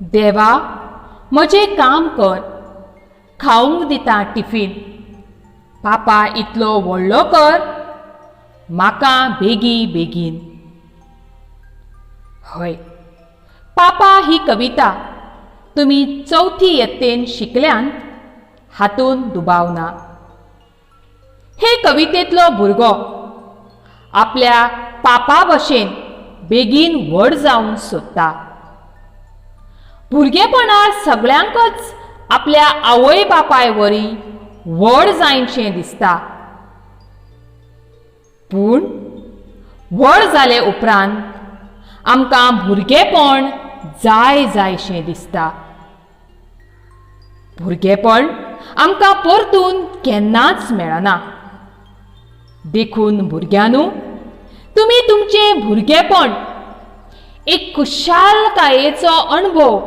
देवा म्हजें काम कर, खावंक दिता टिफीन, पापा इतलो व्हडलो कर म्हाका बेगी बेगीन. हय, पापा ही कविता तुमी चवथी यत्तेन शिकल्यांत हातूंत दुबाव ना. हे कवितेंतलो भुरगो आपल्या पापा भशेन बेगीन व्हड जावंक सोदता. भुरगेपणार सगळ्यांकच आपल्या आवय बापाय वरी व्हड जायनशें दिसता, पूण व्हड जाले उपरांत आमकां भुरगेपण जाय जायशें दिसता. भुरगेपण आमकां परतून केन्नाच मेळना. देखून भुरग्यांनू, तुमी तुमचें भुरगेपण एक खुशालकायेचो अणभव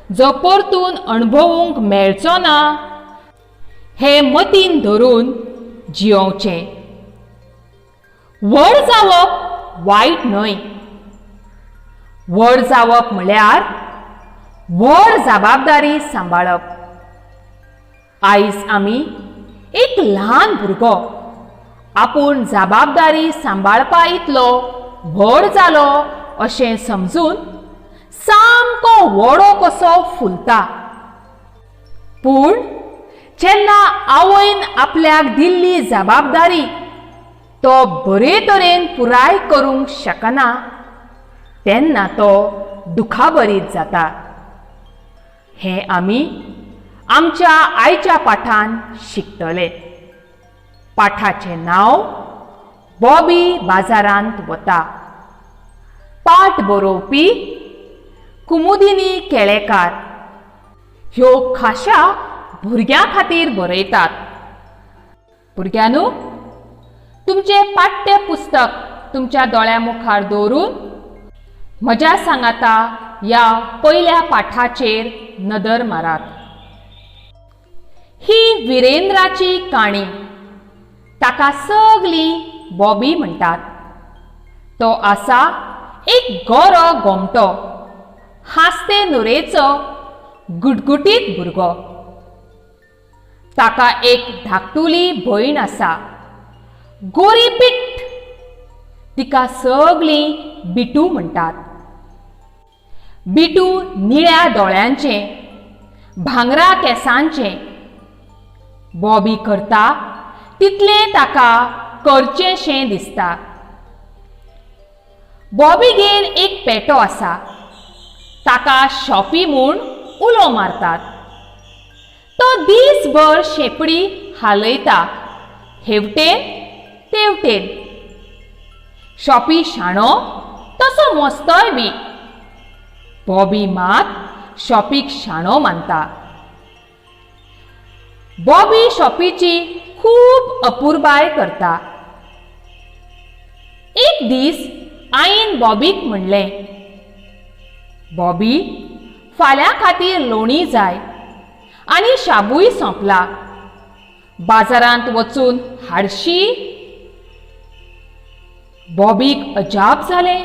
जो परतून अणभवूंक मेळचो ना हें मतीन धरून जियोवचें. व्हड जावप वायट न्हय. व्हड जावप म्हळ्यार व्हड जबाबदारी सांबाळप. आयज आमी एक ल्हान भुरगो आपूण जबाबदारी सांबाळपा इतलो व्हड जालो अशें समजून सामको वडो कसो फुलता, पूण जेन्ना आवयन आपल्याक दिल्ली जबाबदारी तो बरे तरेन पुराय करूंक शकना तेन्ना तो दुखाभरीत जाता. हें आमी आमच्या आयच्या पाठान शिकतले. पाठाचें नांव बॉबी बाजारांत वता. पाठ बरोवपी कुमुदिनी केळेकार. ह्यो खाशा भुरग्यां खातीर बरयतात. भुरग्यांनू, तुमचें पाठ्यपुस्तक तुमच्या दोळ्या मुखार दवरून म्हज्या सांगाता ह्या पयल्या पाठाचेर नदर मारात. ही विरेंद्राची काणी. ताका सगलीं बॉबी म्हणटात. तो आसा एक गोरो गोमटो, हांसते नुरेचो गुटगुटीत भुरगो. ताका एक धाकटुली भयण आसा, गोरी पिट्ट. तिका सगलीं बिटू म्हणटात. बिटू निळ्या दोळ्यांचें, भांगरा केंसांचें. बॉबी करता तितलें ताका करचेंशें दिसता. बॉबीगेर एक पेटो आसा. ताका शॉपी म्हूण उलो मारतात. तो दीसभर शेंपडी हालयता हेवटेन तेवटेन. शॉपी शाणो तसो मस्तोय बी. बॉबी मात शॉपीक शाणो मानता. बॉबी शॉपीची खूब अपुरबाय करता. एक दीस आईन बॉबीक म्हणलें, बॉबी, फाल्यां खातीर लोणी जाय आनी शाबूय सोंपला. बाजारांत वचून हाडशी? बॉबीक अजाप जालें.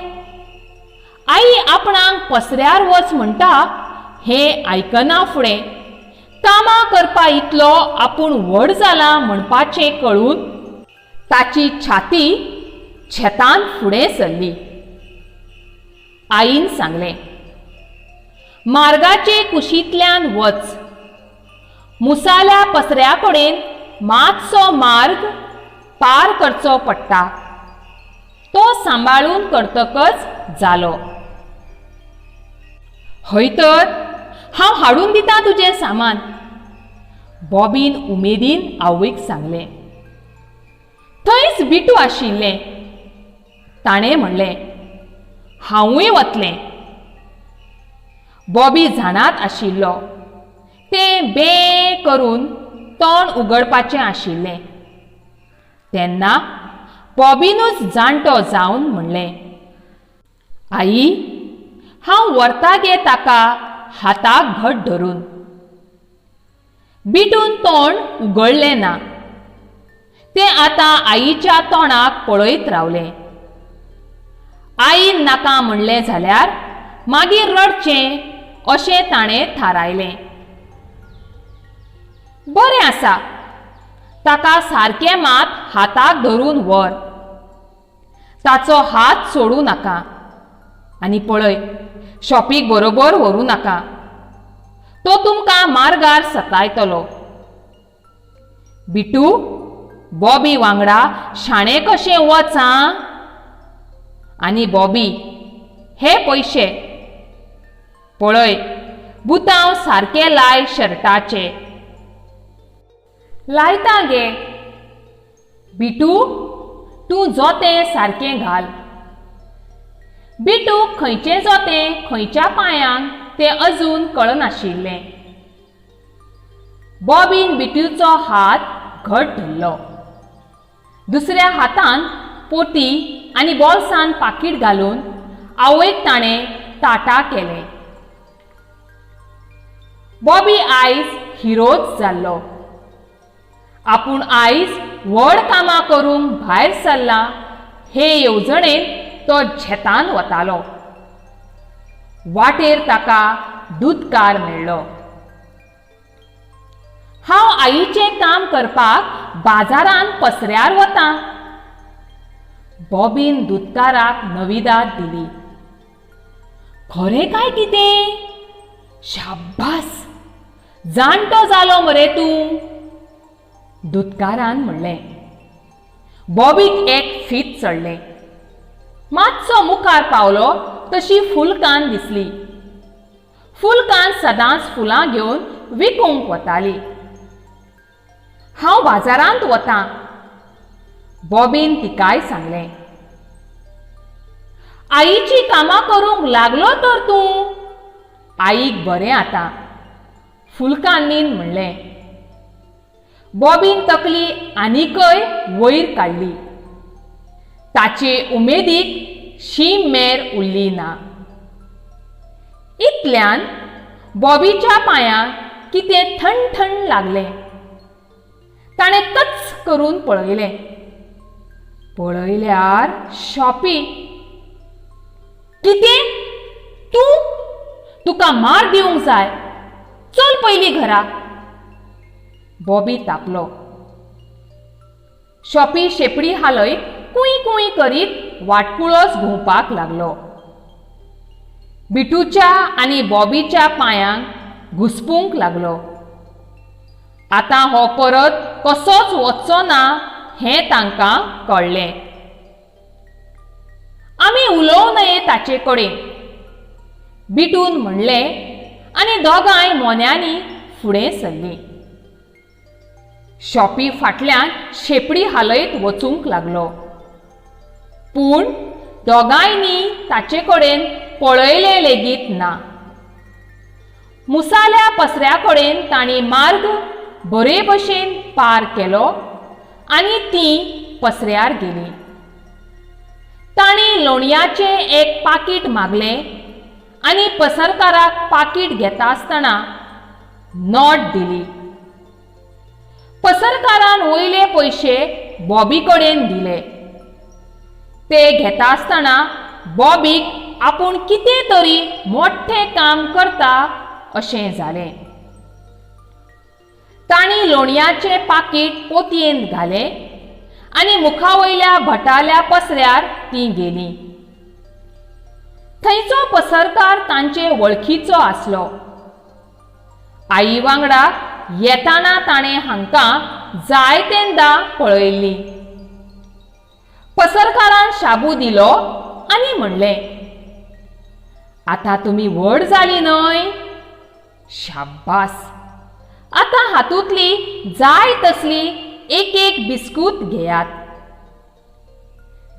आई आपणाक पसऱ्यार वच म्हणटा हें आयकना फुडें कामां करपा इतलो आपूण व्हड जाला म्हणपाचें कळून ताची छाती झेतान फुडें सरली. आईन सांगलें, मार्गाचे कुशींतल्यान वच. मुसाल्या पसऱ्या कडेन मातसो मार्ग पार करचो पडटा. तो सांबाळून करतकच जालो. हय तर, हांव हाडून दितां तुजें सामान, बॉबीन उमेदीन आवयक सांगलें. थंयच बिटू आशिल्लें. ताणें म्हणलें, हांवूय वतलें. बॉबी जाणात आशिल्लो, तें बें करून तोंड उगडपाचें आशिल्लें. तेन्ना बॉबीनूच जाणटो जावन म्हणलें, आई, हांव व्हरता गे ताका हाताक घट धरून. बिटून तोंड उगडलें ना. तें आतां आईच्या तोंडाक पळयत रावलें. आईन नाका म्हणलें जाल्यार मागीर रडचें अशें ताणें थारायलें. बरें आसा, ताका सारकें मात हाताक धरून व्हर. ताचो हात सोडूं नाका. आनी पळय, शॉपीक बरोबर व्हरूं नाका. तो तुमकां मार्गार सतायतलो. बिटू, बॉबी वांगडा शाणें कशें वच आं. आनी बॉबी, हे पयशे. पळय, बुतांव सारके लाय शर्टाचे. लायतां गे. बिटू, तूं जोतें सारकें घाल. बिटूक खंयचें जोतें खंयच्या पांयांक तें अजून कळनाशिल्लें. बॉबीन बिटूचो हात घट धरलो. दुसऱ्या हातान पोती आनी बोल्सान पाकीट घालून आवयक ताणें टाटा केलें. बॉबी आयज हिरोच जाल्लो. आपूण आयज व्हड कामां करूंक भायर सरलां हे येवजणेन तो झेतान वतालो. वाटेर ताका दुदकार मेळ्ळो. हांव आईचें काम करपाक बाजारांत पसऱ्यार वतां. बॉबीन दुदकाराक नविदाद दिली. खरें काय कितें? शाब्बास! जाणटो जालो मरे तूं! दुदकारान म्हणलें. बॉबीक एक फीत चडलें. मातसो मुखार पावलो तशी फुलकान्न दिसली. फुलकान्न सदांच फुलां घेवन विकूंक वताली. हांव बाजारांत वतां. बॉबीन तिकाय सांगलें. आईचीं कामां करूंक लागलो तर तूं! आईक बरें आतां. फुलकान्नीन म्हणलें. बॉबीन तकली आनीकय वयर काडली. ताचे उमेदीक शीम मेर उरली ना. इतल्यान बॉबीच्या पांयांक कितें ठणठण लागलें. ताणें कच्च करून पळयलें. पळयल्यार शॉपी. कितें? तूं? तुका मार दिवंक जाय. चल पयलीं घरा. बॉबी तापलो. शॉपी शेंपडी हालयत कूंय कूंय करीत वाटकुळोच घुंवपाक लागलो. बिटूच्या आनी बॉबीच्या पांयांक घुसपूंक लागलो. आतां हो परत कसोच वचचो ना हें तांकां कळ्ळें. आमी उलोवं नये ताचे कडेन. बिटून म्हणलें आनी दोगांय मोन्यांनी फुडें सरलीं. शॉपी फाटल्यान शेंपडी हालयत वचूंक लागलो. पूण दोगांयनी ताचे कडेन पळयलें लेगीत ना. मुसाल्या पसऱ्या कडेन तांणी मार्ग बरे भशेन पार केलो आनी तीं पसऱ्यार गेलीं. तांणी लोणयाचें एक पाकीट मागलें आनी पसरकाराक पाकीट घेता आसतना नोट दिली. पसरकारान वयले पयशे बॉबी कडेन दिले. ते घेता आसतना बॉबीक आपूण कितें तरी मोठें काम करता अशें जालें. तांणी लोणयाचें पाकीट पोतयेंत घालें आनी मुखावयल्या भटाल्या पसऱ्यार तीं गेलीं. थंयचो पसरकार तांचे वळखीचो आसलो. आई वांगडा येताना ताणें हांकां जायतेंदा पळयल्लीं. पसरकारान शाबू दिलो आनी म्हणलें, आतां तुमी व्हड जालीं न्हय? शाब्बास! आतां हातूंतली जाय तसली एक एक बिस्कूत घेयात.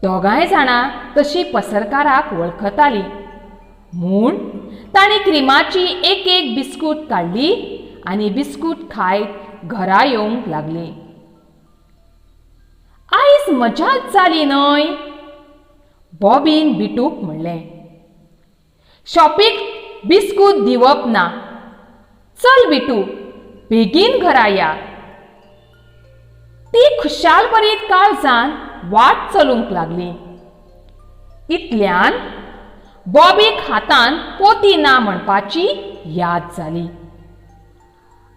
दोगांय जाणां तशीं पसरकाराक वळखतालीं म्हूण तांणी क्रिमाची एक एक बिस्कूत काडली आनी बिस्कूत खायत घरा येवंक लागलीं. आयज मजाच जाली न्हय? बॉबीन बिटूक म्हणलें. शॉपीक बिस्कूत दिवप ना. चल बिटू, बेगीन घरा या. तीं खुशालभरीत काळजान वाट चलूंक लागलीं. इतल्यान बॉबीक हातांत पोती ना म्हणपाची याद जाली.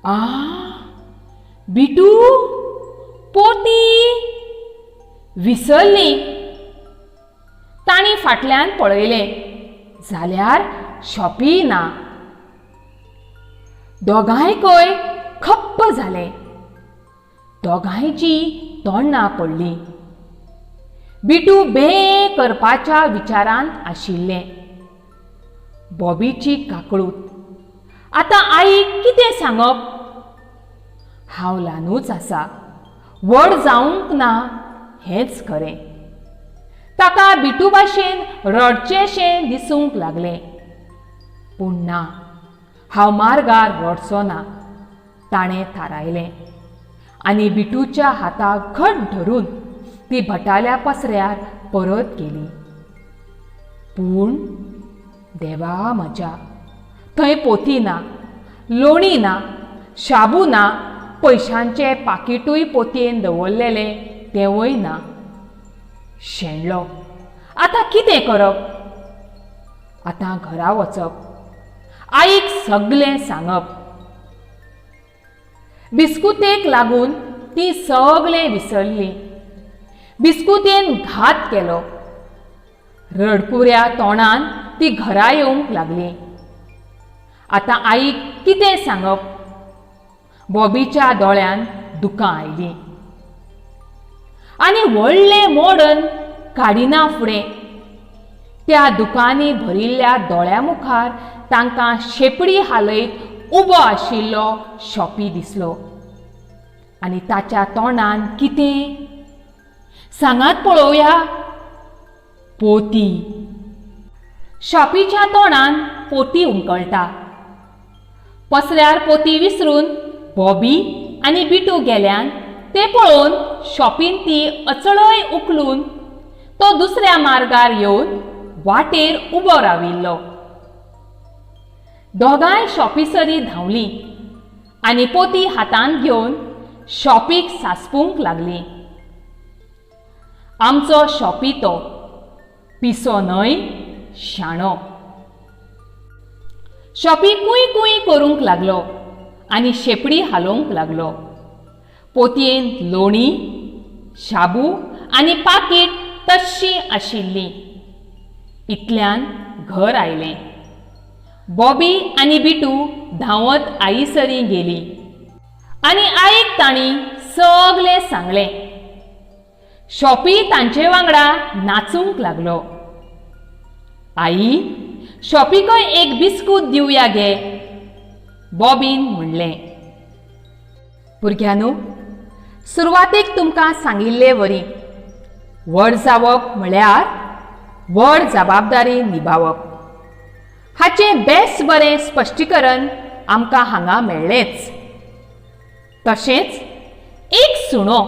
आ बिटू, पोती विसरली. तांणी फाटल्यान पळयलें जाल्यार शॉपीय ना. दोगांयकय खप्प जालें. दोगांयची तोंडां पडलीं. बिटू बे करपाच्या विचारांत आशिल्लें. बॉबीची काकळूत. आतां आईक कितें सांगप? हांव ल्हानूच आसा, व्हड जावंक ना हेंच खरें. ताका बिटू भाशेन रडचेंशें दिसूंक लागलें. पूण ना, हांव मार्गार रडचो ना, ताणें थारायलें आनी बिटूच्या हाताक घट धरून ती भटाल्या पसऱ्यार परत गेली. पूण देवा म्हज्या, थंय पोती ना, लोणी ना, शाबू ना, पयशांचें पाकिटूय पोतयेन दवरलेलें तेंवूय ना. शेणलो. आतां कितें करप? आतां घरा वचप, आईक सगलें सांगप. बिस्कुतेक लागून तीं सगलें विसरलीं. बिस्कुतेन घात केलो. रडकुऱ्या तोंडान ती घरा येवंक लागली. आतां आईक कितें सांगप? बॉबीच्या दोळ्यान दुकां आयलीं आनी व्हडलें मोडन काडिना फुडें त्या दुकांनी भरिल्ल्या दोळ्या मुखार तांकां शेंपडी हालयत उबो आशिल्लो शॉपी दिसलो आनी ताच्या तोंडान कितें सांगात पळोवया, पोती. शॉपीच्या तोंडान पोती उमकळटा. पसऱ्यार पोती विसरून बॉबी आनी बिटू गेल्यान तें पळोवन शॉपीन ती अचळय उखलून तो दुसऱ्या मार्गार येवन वाटेर उबो राविल्लो. दोगांय शॉपीसरी धांवलीं आनी पोती हातांत घेवन शॉपीक सांसपूंक लागलीं. आमचो शॉपी तो पिसो न्हय, शाणो. शॉपी कूंय कूंय करूंक लागलो आनी शेंपडी हालोवंक लागलो. पोतयेंत लोणी, शाबू आनी पाकीट तश्शीं आशिल्लीं. इतल्यान घर आयलें. बॉबी आनी बिटू धांवत आईसरीं गेलीं आनी आईक तांणी सगलें सांगलें. शॉपी तांचे वांगडा नाचूंक लागलो. आई, शॉपीकय एक बिस्कूत दिवया गे, बॉबीन म्हणलें. भुरग्यांनो, सुरवातेक तुमकां सांगिल्ले वरी व्हड जावप म्हळ्यार व्हड जबाबदारी निभावप हाचें बेस बरें स्पश्टीकरण आमकां हांगा मेळ्ळेंच. तशेंच एक सुणो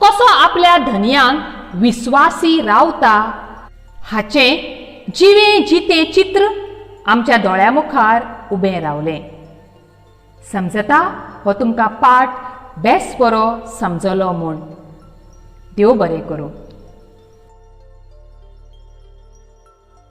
कसो आपल्या धनयांक विस्वासी रावता हाचें जिवें जितें चित्र आमच्या दोळ्या मुखार उबें रावलें. समजता हो तुमकां पाठ बेस बरो समजलो म्हूण. देव बरें करूं.